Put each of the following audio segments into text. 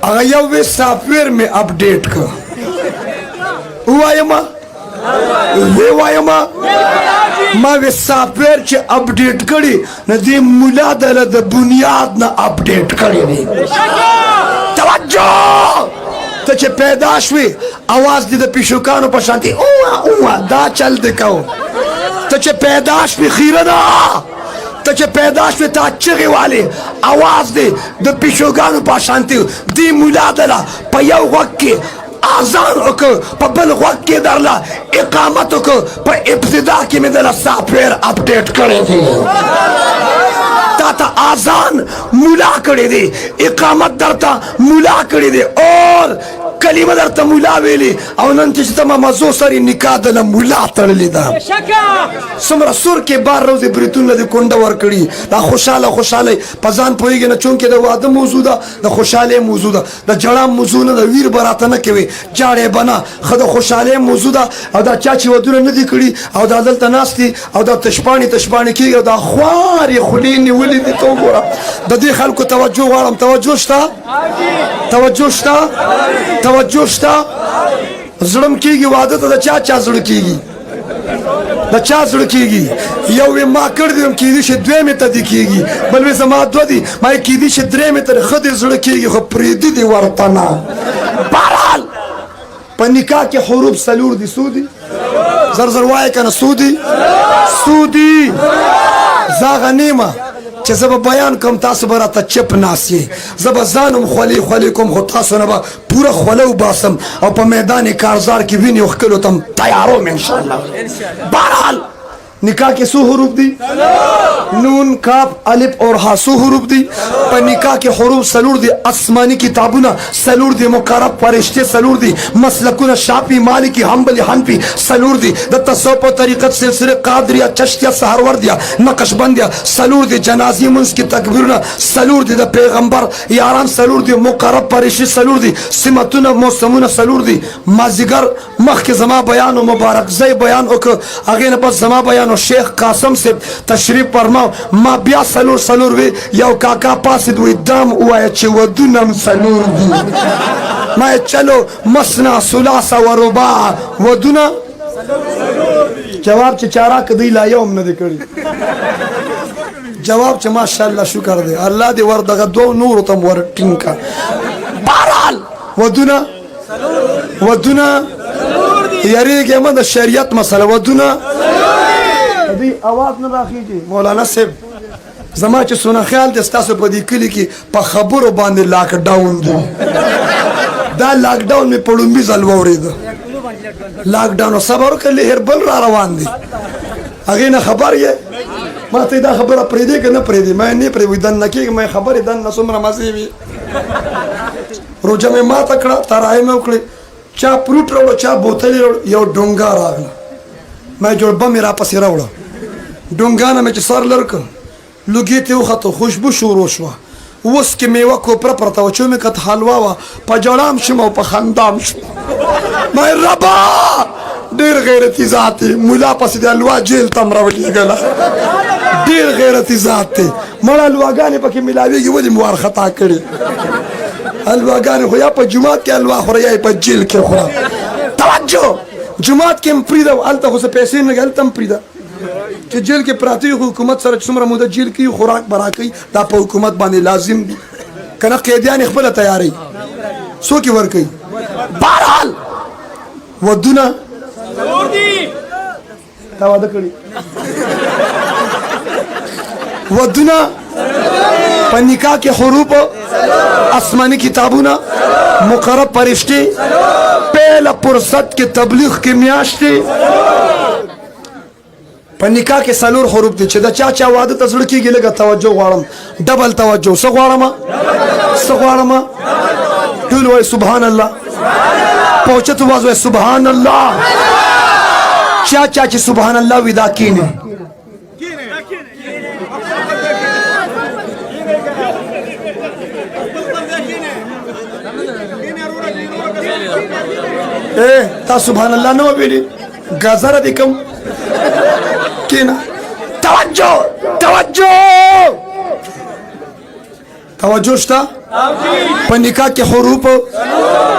هغه یو وی سافټویر می اپډیټ کړ. وایم وی وایم ما وی سافټویر چې اپډیټ کړي نه دی مولا دله د بنیاد نه اپډیټ کړي دی. توجه، ته چې پیدا شوې اواز دې د پیشوکانو په شانتي اوه اوه دا چل دې کو. ته چې پیدا شوې خیرنه، ته چې پیدا شوې تا چغې والې، اواز دې د پیشوګانو په شانتي دی. مولا دله په یو غوږ کې اذان وکړ، په بل غوږ کې درله اقامت وکړ، په ابتدا کې مې دله سافټویر اپډیټ کړی دی. تا ته اذان مولا کړی دی، اقامت درته مولا کړی دی، اور کلمه درته مولا ویلی، او نن چې ته مزو سره نکاح دله مولا تړلې ده. څومره سور کې بار روزي بریتون له دې کونډه ورکړي. دا خوشاله خوشاله په ځان پوهېږي نه، چونکې د واده موضوع ده، د خوشحالۍ موضوع ده، د جړا موضوع نه ده. ویر به راته نه کوي، جاړې به نه، ښه د خوشحالۍ موضوع ده. او دا چا چې ودونه نه دي کړي او دا دلته ناست دي او دا تشپاڼې تشپاڼې کېږي او دا خوارې خولې نیولې دي، ته وګوره. د دې خلکو توجه غواړم. توجه شته؟ توجه شته؟ توجه شته؟ زړم کېږي واده ته. د چا چا زړه کېږي؟ د چا زړه کېږي؟ یو وی ما کړ دي هم کېدی شي، دوی مې ته دي کېږي، بل وی زما دوه دي، ما یې کېدی شي، درې مې ته ښه دې زړه کېږي، خو پرېږدي دي ورته نه. بهرحال په نکاح کې حروف څلور دي. څو دي؟ زر زر وایه که نه. څو دي؟ څو دي؟ زه هغه نه یم چې زه به بیان کوم تاسو به راته چپ ناست یئ. زه به ځان هم خولې خولې کوم، خو تاسو نه به پوره خوله وباسم او په میدان کارزار کې وینې او ښکلو ته هم تیاروم انشاءالله. بهرحال نکاح کې څو حروف دي؟ نون، کاف، الف اور ها. څو حروف دي؟ په نکاح کې حروف څلور دي. آسماني کتابونه څلور دي، مقرب فرشتې څلور دي، مسلکونه شافعي، مالکي، حنبلي، حنفي څلور دي، د تصوف او طریقت سلسله قادریه، چشتیه، سهروردیه، نقشبندیه څلور دي، جنازې منځ کې تکبیرونه څلور دي، د پیغمبر یاران څلور دي، مقرب فرشتې څلور دي، سمتونه موسمونه څلور دي. مازیګر مخکې زما بیان او مبارک زی بیان وکړ، هغې نه پس زما بیان او شیخ قاسم صاحب تشریف فرما. ما بیا څلور څلور وی، یو کاکا پاسېد وی دام ووایه چې ودونه هم څلور دي. ما یې چلو مثنا ثلاثه و رباع، ودونه جواب چې چا راکړ دوی لا یو هم نه دی کړی جواب چې ماشاءالله شکر دی، الله دې ور دغه دوو نورو ته هم ور ټینګ کړه. بهرحال ودونه ودونه یریږي مه، د شریعت مسله ودونه دوی اواز نه راخیږي. مولانا صاحب زما چې څونه خیال دی ستاسو په دې کلي کې په خبرو باندې لاک ډاون دی. دا لاک ډاون مې په لومبي ځل واورېده. لاک ډاون صبر وکړه، لهر بل را روان دی، هغې نه خبر یې. ما ته دا خبره پرېږدې که نه پرېږدې؟ ما یې نه پرېږدي، دننه کېږي. ما یې خبرې دننه څومره مزې وي. روژه مې ماته کړه، ترایې مې وکړې، چا پروټ راوړو، چا بوتلې راوړو، یو ډونګا راغله، ما جوړ بم یې راپسې راوړه. ډونګا نه مې چې سر لر کړ، لوګي ته وختو، خوشبو شروع شوه. اوس کې میوه کوپره پرته وه، چې مې کت حلوا وه. په ژړا هم شوم او په خندا هم شوم. ما ربا ډېر غیرتي ذات دی، مولا پسې د حلوا جیل ته هم راولېږله. ډېر غیرتي ذات دی، مړه حلواګانې پکې میلاویږي، ولې مو وارخطا کړې؟ حلواګانې خو یا په جومات کې حلوا خوره یا په جیل کې خوره. توجه، جومات کې هم پرېږده، هلته خو څه پیسې نه، هلته هم پرېږده. چې جیل کې پراته وي، حکومت سره چې څومره موده جیل کې خوراک به راکوي، دا په حکومت باندې لازم دي، که نه قیدیان یې خپله تیاروي، څوک یې ورکوي؟ بهرحال ودونه تا واده کړي، ودونه په نکاح کې حروف، آسماني کتابونه، مقرب فرشتي، پهله فرصت کې تبلیغ کې میاشتې. په نکاح کې څلور حروف دي. چې د چا چا واده ته زړه کېږي، لږه توجه غواړم، ډبل توجه. څه غواړم؟ څه غواړم؟ ټول وایي سبحان الله، په اوچت اواز وایي سبحان الله. چا چا چې سبحان الله وي دا کینې. اے تا سبحان الله نه ویلي، گزره دې کوم، کینا. توجه توجه توجه شته. په نکاح کې حروف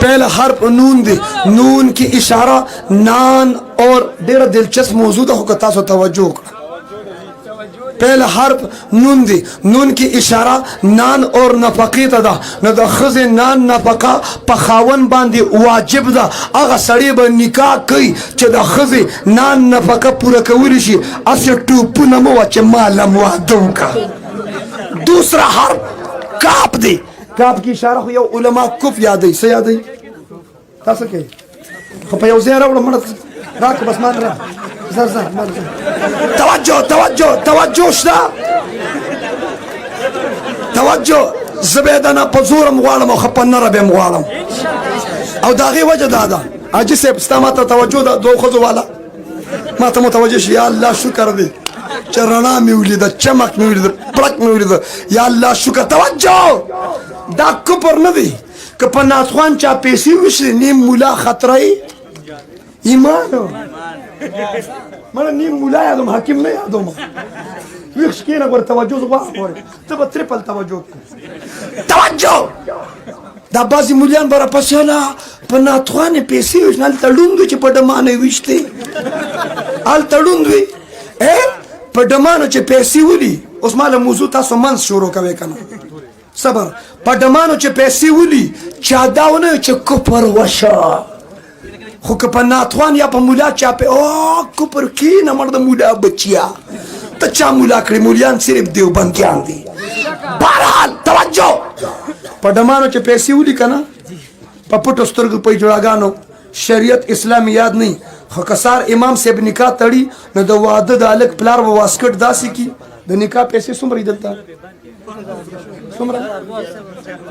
پہلا حرف نون دی. نون کی اشاره نان اور ډیره دلچسپ موضوع ده، خو که تاسو توجه وکړه. پہلا حرف نون دی، نون کی اشاره نان اور نفقې ته ده. نو د ښځې نان نفقه په خاوند باندې واجب ده. هغه سړی به نکاح کوي چې د ښځې نان نفقه پوره کولی شي. هسې ټوپونه مه وه چې ما لم واده وکړه. دوسرا حرف کاپ دی. کاپ کی اشاره خو یو علما کف یادوي. څه یادوي؟ تاسو کوي خو په یو ځای راوړه مړه راکړه بس ما را زر زر ما توجه توجه توجه شته توجه. زه به د نه په زور هم غواړم او ښه په نره به هم غواړم، او د هغې وجه دا ده حاجي صاحب ستا ما ته توجه ده. دوو ښځو والا ما ته متوجه شي. یا الله شکر دی چې رڼا مې ولیده، چمک مې ولیده، پړک مې ولیده. یا الله شکر. توجه، دا کفر نه دی که په ناڅخوان چا پیسې وشي نیم مولا خطرې ایمان مړه نیم مولا یادوم، حکیم نه یادوم. ویښ کښېنه ګوره، توجه زه غواړم ګوره ته به ترپل توجه کړې. توجه، دا بعضې مولیان به راپسې هله په ناتخوانې پیسې ویشتې، هلته ړوند وي چې په ډمانو یې ویشتې، هلته ړوند وي په ډمانو چې پیسې ولي. اوس ما له موضوع تاسو منځ شروع کوئ که نه؟ صبر. په ډمانو چې پیسې ولي چا دا ونه چې کفر وشه، خو که په ناتوان یا په مولا چا په او کفر کینه مړ د مولا بچیا ته چا مولا کړی؟ مولیان صرف دیوبندیان دي. بهرحال توجه، په ډمانو چې پیسې ولي که نه په پټو سترګو په جوړاګانو شریعت اسلام یاد نه، خو که سار امام صاحب نکاح تړي نو د واده د هلک پلار به واسکټ داسې کي. د نکاح پیسې څومره دي دلته؟ څومره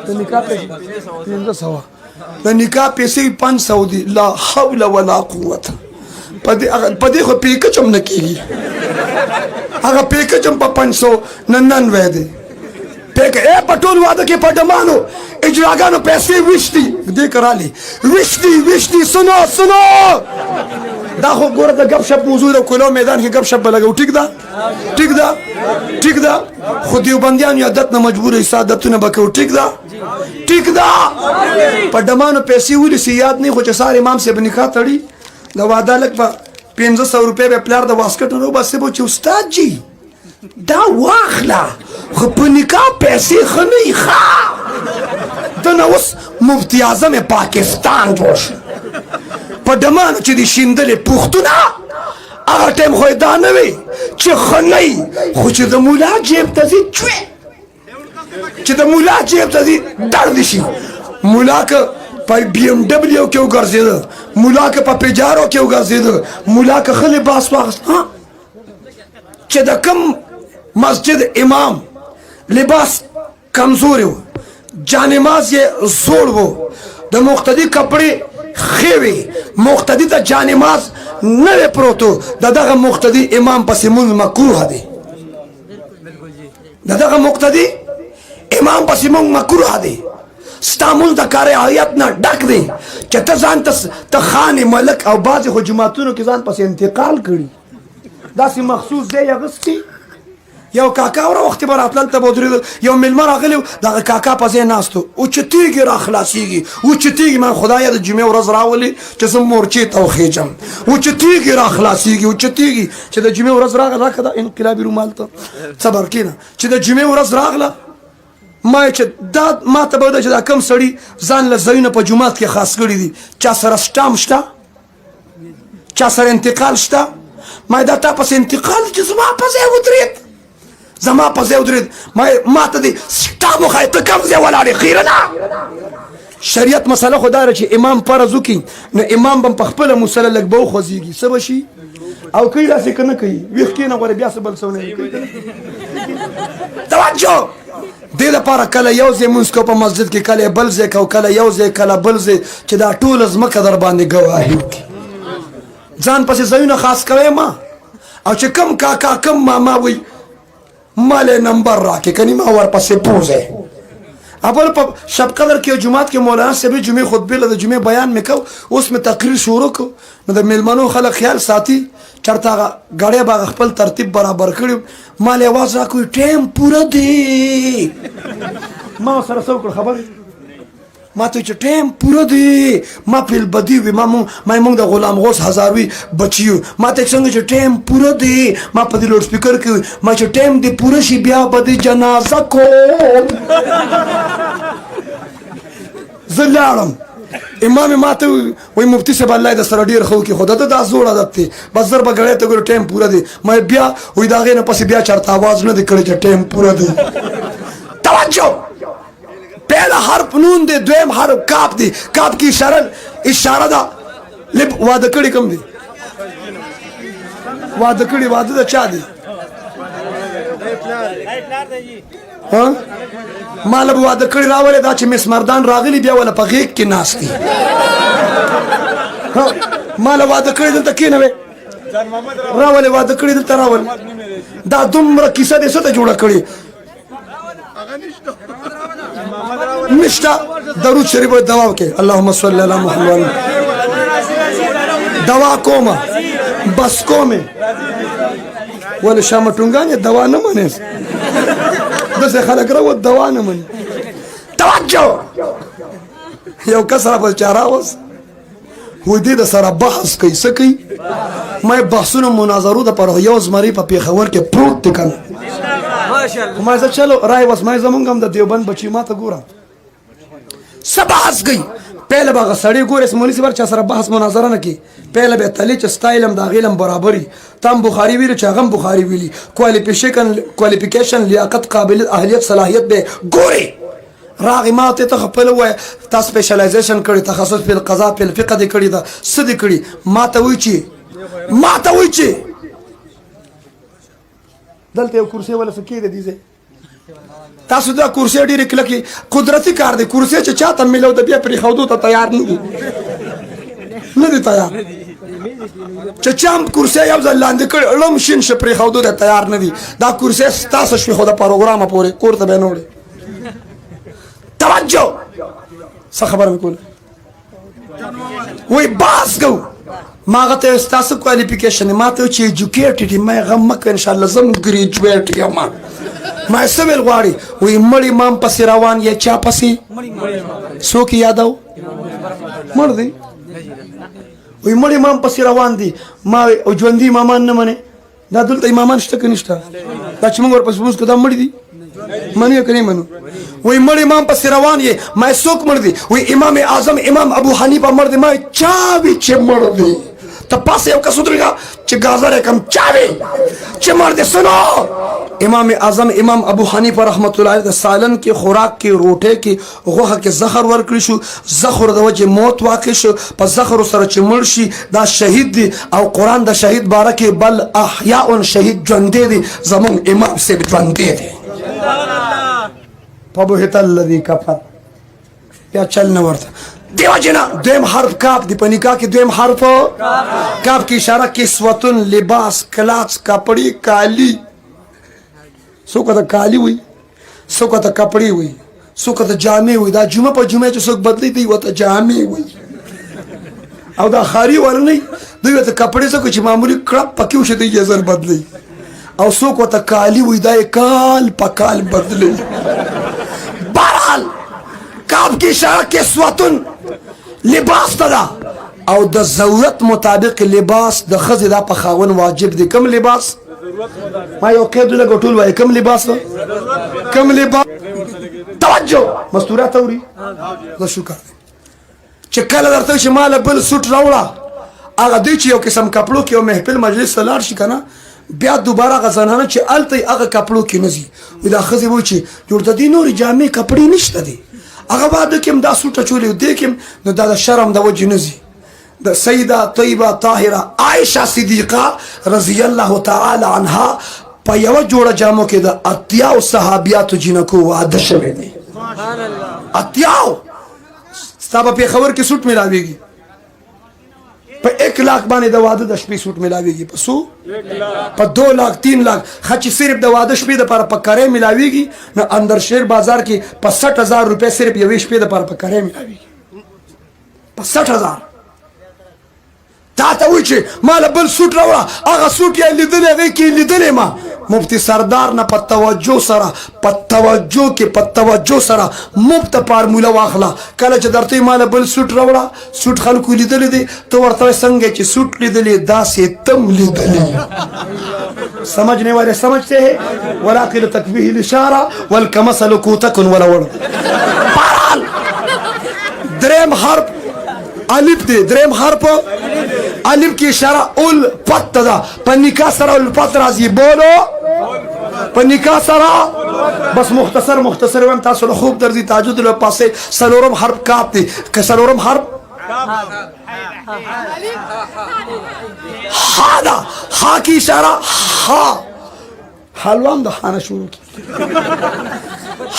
د نکاح پیسې؟ 500. د نکاح پیسې 500 دي. لا حول ولا قوت. په دې خو پیکچ هم نه کېږي. هغه پیکچ هم په 599 دی. پیک اے په ټول واده کې په ډمانو اجراګانو پیسې ویشتي دې کرالي ویشتي ویشتي. سنو سنو، دا خو ګوره د ګپ شپ موضوع ده. کولو میدان کې ګپ شپ به لګو. ټیک ده، ټیک ده، ټیک ده. خو دیوبندیان یې عادت نه مجبور یې سعادتونه به کوو. ټیک ده، ټیک ده. په ډمانو پیسې ولي یاد نه، خو چې سار امام صاحب نکاح تړي د واده لږ په 500 روپۍ به پلار د واسکټ نه وباسي چې استاد جي دا واخله خو په نکاح پیسې ښه نه وي. ښه دنه اوس مفتي اعظم پاکستان جوړ شو. په ډمانو چې دې شیندلې پښتونه هغه ټایم خو یې دا نه وي چې ښه نه وي، خو چې د مولا جیب ته ځي چوي، چې د مولا جیب ته ځي درد شي. مولا که په بي ام ډبلیو کې وګرځېده، مولا که په پیجارو کې وګرځېده، مولا که ښه لباس واخیست، چې د کم مسجد امام لباس کمزوري و، جانماز یې زوړ و، د مقتدي کپړې ښې وې، مقتدي ته جانماز نه وی پروت و، د دغه مقتدي امام پسې مونځ مکروه دی. د دغه مقتدي امام پسې مونږ مکروه دی. ستا مونځ د کراهیت نه ډک دی چې ته ځان ته خان ملک. او بعضې خو جوماتونو کې ځان پسې انتقال کړي، داسې مخصوص ځای یې اخیستی. یو کاکا وره وختي به راتلل ته به ودرېدل. یو مېلمه راغلی و، دغه کاکا په ځای ناست و، اوچتېږي را خلاصېږي اوچتېږي. ما خدایه د جمعې ورځ راولي چې زه مورچې ته وخېژم. اوچتېږي را خلاصېږي اوچتېږي. چې د جمعې ورځ راغله، راکړه دا انقلابي رومال ته صبر کېنه. چې د جمعې ورځ راغله ما چې دا ما ته به چې دا کم سړي ځان له ځایونه په جومات کې خاص کړي دي، چا سره سټام شته، چا سره انتقال شته. ما دا تا پسې انتقال چې زما په ځای ودرېد، زما په ځای ودرېد. ما ته دې سټام وښایه ته کوم ځای ولاړ یې خیرنه. شریعت مسله خو دا ده چې امام فرض وکړي نو امام به په خپله مسله لږ به وخوځېږي، څه به شي او کوي داسې که نه کوي ویښ کښېنه غورې بیا څه بل څه ونه کوي. توجه، دې لپاره کله یو ځای مونځ کو په مسجد کې، کله بل ځای کو، کله یو ځای کله بل ځای، چې دا ټوله ځمکه در باندې ګواهي وکړي. ځان پسې ځایونه خاص کوی ما. او چې کم کاکا کم ماما وي مال نمبر راکې کني ما ورپسې پوزه. اول په شب قدر کې جمعات کې مولانا صاحب جمعې خطبه له جمعې بیان مې کو، اوس مې تقریر شروع کو. نو د میلمنو خلک خیال ساتي چرته هغه ګړی به خپل ترتیب برابر کړي. ما له आवाज راکوي ټایم پوره دی. ما سره څه وکړ خبرې؟ ما ته چې ټایم پوره دی، ما پیل بدی وی، ما مونږ ما مونږ د غلام غوث هزاروي بچیو. ما ته څنګه چې ټایم پوره دی، ما په دې لوډ سپیکر کې ما چې ټایم دی پوره شي بیا به دې جنازه کوم. زه لاړم، امام ما ته وای مفتی صاحب الله د سره ډیر خو کې خو دا دا زوړ عادت دی، بس زر به ګړې ته ګور ټایم پوره دی. ما بیا وای دا غې نه پسې بیا چرته आवाज نه دی کړی چې ټایم پوره دی. توجه، پہلا حرف نون دی، دویم حرف کاف دی. کاف کی اشاره اشاره ده. لب واده کړي کم دی؟ واده کړي، واده د چا دی؟ ها، مال به واده کړي راولې، دا چې مس مردان راغلي بیا ولا په غیږ کې ناست دي. ها، مال واده کړي دلته کېنوي، راولې واده کړي دلته راول. دا دومره کیسه دې څه ته جوړه کړې؟ نشته. درود شریف دوا وکړي. اللهم صل علی محمد. دوا کومه بس کومه ولې شامه ټونګان یې دوا نه منې؟ داسې خلک راوت دوا نه مني. توجه، یو کس را په چا راوست، و دې د سره بحث کوي. څه کوي؟ ما بحثونو مناظرو د پر یو زمری په پېښور کې پروت دی که نه؟ ما زه چلو رای وس، ما زمونږ هم د دیوبند بچي. ما ته ګوره څه بحث کوي. پهله به هغه سړی ګورې چې مولوي صاحب چا سره بحث مناظره نه کوي، پهله به تلې چې ستا علم د هغې علم برابري، تا هم بخاري ویلي چې هغه هم بخاري ویلي، کوالیفیکیشن، لیاقت، قابلیت، اهلیت، صلاحیت به ګورې. راغی ما ته، ته خپل وای تا سپیشلایزیشن کړی، تخصص په قضا په فقه دې کړی، دا څه دې کړی؟ ما ته وایي چې دلته یو کرسي ولا څه کېده دي. تاسو دا کرسي ډېرې کلکې، قدرتي کار دی. کرسي چې چاته ملو د بیا پرېښودو ته تیار نه دي، نه دي تیار. چې چا هم کرسي یو ځل لاندې کړې، ړم شین شه، پرېښودو ته تیار نه دي. دا کرسي ستاسو شوې، خو د پروګرامه پورې کور ته به نه وړې. توجه، څه خبره مې کوله؟ وای باس کو. ما هغه ته ستاسو qualification؟ ما ته چې educated. ما غم مکه، ان شاء الله زم graduate یم. ما څه ویل غواړي؟ وای مړ امام پسې روان یې. چا پسې؟ څوک یادو مړ دی؟ وای مړ امام پسې روان دي. ما او ژوندي امامان نه منې؟ دا دلته امامان شته که نشته؟ دا چې موږ ورپسې لمونځ کوو دا مړ دي، منو یې که نه منو؟ وای مړ امام پسې روان یې. ما څوک مړ دی؟ وای امام اعظم امام ابو حنیفه مړ دی. ما چا وی چې مړ دی؟ ته پاسه یو کس ودرېږه چې ګازر یې کم. چا وی چې مړ دی؟ سنو، امام اعظم امام ابو حنیفه رحمت الله علیه د سالن کې خوراک کې روټۍ کې غوښه کې زخر ورکړی شو، زخر د وجې موت واقع شو. په زخر سره چې مړ شي دا شهید دی، او قرآن د شهید باره کې بل احیاء، شهید ژوندی دی. زمونږ امام صاحب ژوندی دی. فبهت الذي کفر، بیا چل نه ورته. دیو جنا دویم حرف کاف دی. په نکاح کې دویم حرف کاف کی اشاره کسوتن، لباس، کلاڅ، کپڑی، کالی. څوک ته کالی وي، څوک ته کپڑی وي، څوک ته جامې وي. دا جمعه په جمعه چې څوک بدلی دی وته جامې وي، او دا خاري ورنه دوی ته کپڑے. څوک چې معمولی کړپ پکې وشي دی یې زر بدلی، او څوک ورته کالی وي، دا یې کال په کال بدلی. بهرحال کاف کی اشاره کسوتن، لباس ته ده، او د ضرورت مطابق لباس د ښځې دا په خاوند واجب دی. کوم لباس؟ ما یو قید لګو، ټول وایي کوم لباس؟ کوم لباس؟ توجه، مستورات اوري. زه شکر دی چې کله درته چې مال بل سوټ راوړه. هغه دوی چې یو قسم کپړو کې یو محفل مجلس ته لاړ شي که نه، بیا دوباره هغه زنانه چې هلته یې هغه کپړو کې نه ځي. وایي دا ښځې وایي چې جوړ د دې نورې جامې کپړې نشته دي، هغه واده کې هم دا سوټ اچولی، دې کې هم، نو دا د شرم د وجې نه ځي. د سیده طیبه طاهره عائشه صدیقه رضی الله تعالی عنها په یوه جوړه جامو کې د 80 صحابیاتو جینکو واده شوی دی. 80. ستا په پېښور کې سوټ ملاویږي په 1 لاک باندې، د واده د شپې سوټ ملاویږي په څو؟ په 2 لاک، 3 لاک. ښه، چې صرف د واده شپې دپاره په کرې ملاویږي، نو اندر شیر بازار کې په 60,000 روپۍ صرف یوې شپې دپاره په کرې ملاویږي، په 60,000. تا ته وایي چې ما له بل سوټ راوړه، هغه سوټ یې لیدلی، هغې کې یې لیدلی ما. مفتی سردار نه په توجه سره، په توجه کې په توجه سره مفته فارموله واخله. کله چې درته وایي ما له بل سوټ راوړه، سوټ خلکو لیدلی دی، ته ورته وایې څنګه چې سوټ لیدلی داسې تم لیدلی. سمجھنے والے سمجھتے ہیں، ولكن تکفيه الاشاره والکمثل کوتکن ولا وړ. بهرحال دریم حرف الف دی. دریم حرف الف کې اشاره الفت ده. په نکاح سره الفت راځي. بولو په نکاح سره. بس مختصر مختصر وایم، تاسو له خوب درځي تهجد له پاسه. څلورم حرف کاف دی. که څلورم حرف ها ده، ها کې اشاره ها حلوام د خانه شروع کی.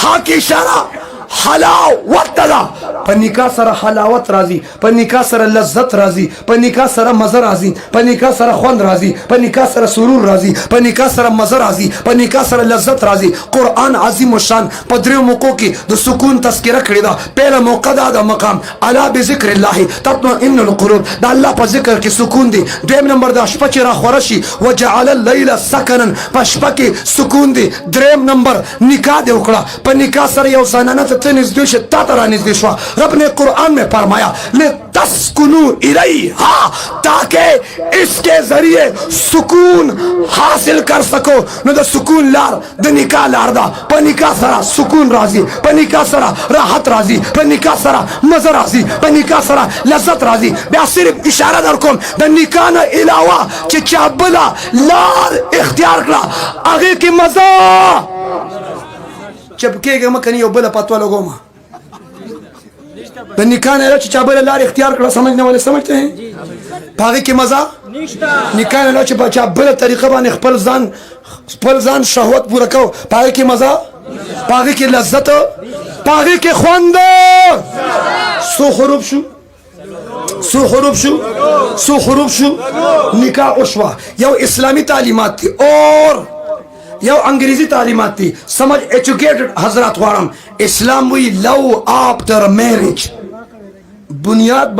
ها کې اشاره حلاوت ده. په نکاح سره حلاوت راځي، په نکاح سره لذت راځي، په نکاح سره مزه راځي، په نکاح سره خوند راځي، په نکاح سره سرور راځي، په نکاح سره مزه راځي، په نکاح سره لذت راځي. قرآن عظیم الشان په دریو موقعو کې د سکون تذکره کړې ده. پهله موقع ده د مقام الا بذکر الله تطمئن القلوب، د الله په ذکر کې سکون دی. دویم نمبر د شپه چې راخوره شي، وجعل الليل سکنا، په شپه کې سکون دی. دریم نمبر نکاح دی وکړه، په نکاح سره یو زنانه ته ته نږدې شې، تا ته رانږدې شوه. رب نے قرآن میں فرمایا لتسکنو الیہا، تاکہ اس کے ذریعے سکون حاصل کر سکو. نو د سکون لار د نکاح لار ده. په نکاح سره سکون راځي، په نکاح سره راحت راځي، په نکاح سره مزه راځي، په نکاح سره لذت راځي. بیا صرف اشاره در کوم، د نکاح نه علاوه چې چا بله لار اختیار کړه هغې کې مزه چپ کېږه مه، کني یو بله پتوه لګوم. د نکاح نه علاوه چې چا بله لار اختیار کړه، سمجھنے والے سمجھتے ہیں، په هغې کې مزه نکاح نه علاوه چې په چا بله طریقه باندې خپل ځان شهوت پوره کو، په هغې کې مزه، په هغې کې لذت، په هغې کې خوند. څو حروف شو؟ څو حروف شو؟ څو حروف شو؟ نکاح وشوه. یو اسلامی تعلیمات دي اور یو انګریزي تعلیمات دي. سمجھ ایجوکیټډ حضرات غواړم. اسلام وی لو آفټر میریج بنیاد.